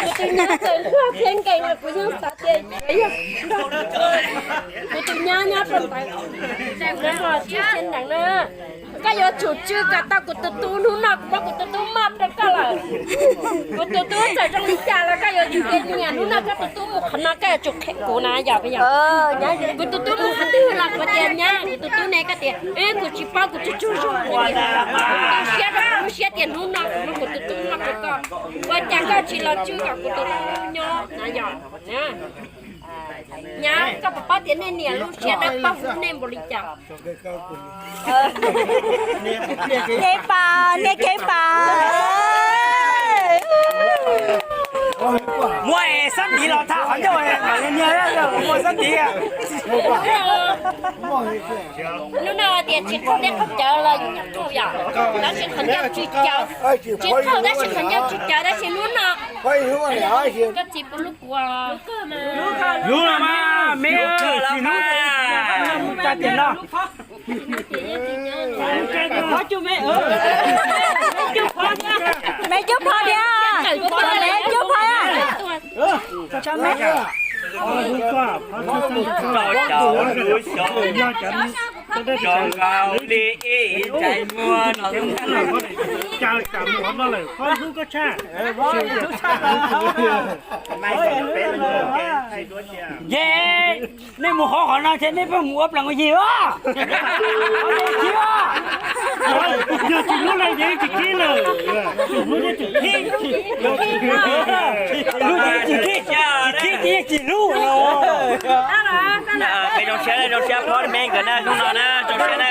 Kuv tus nyab txawm luag thiab nkees los kuv yeej xav tias kuv tus nyab nyob rau ntawd. Tsis txhob siab ntev na. Koj yuav tsum tswj kom tau kuv tus tub, hnub no kuv muab kuv tus tub maj rau koj lawm. Kuv tus tub txawm zoo li cas los koj yuav tsum tias niam, hnub no koj tus tub mus qhov no koj yuav tsum qhia kuv na, yog puas yog? Kuv tus tub mus qhov twg los kuv tias nyab, kuv tus tub ne, koj tias kuv tsis paub, kuv tsuag tsuag zog. Koj tu siab rau kuv lub siab tias hnub no kuv muab kuv tus tub maj rau koj, ua cas koj tsis los tswj kom kuv tus tub nyob na yog? Nyab, koj puas paub tias nej niam lub siab dawb paug nej npaum li cas? Niam pas, niam kev pas. Muaj es xab ntiv los thaj qhov ncauj, muaj xab ntiv. Hnub no tias tsis qaug dej qaug cawv los yeej qaug yom, tab sis qhov ncauj tsis cawv. Tsis qaug tab sis qhov ncauj tsis cawv, tab sis hnub no koj txiv pub lub kua. Lub los mas me, tsis hnub, tsis hnub, tsis hnub, tsis hnub. Me cuj pho thiab, me cuj pho. Rau cov lub xyoo zoo nkauj li ib ntsais muag no. Yes. Nej mus hov qhov no ces nej pheej mus ua plees ua yi os. Yog tsis hlub leej ces tsis khib lawm. Hlub ces tsis khib, hlub ces tsis khib, tsis khib ces yeej tsis hlub. Peb zoo siab, zoo siab phob me nkawd na, hnub no na zoo siab na.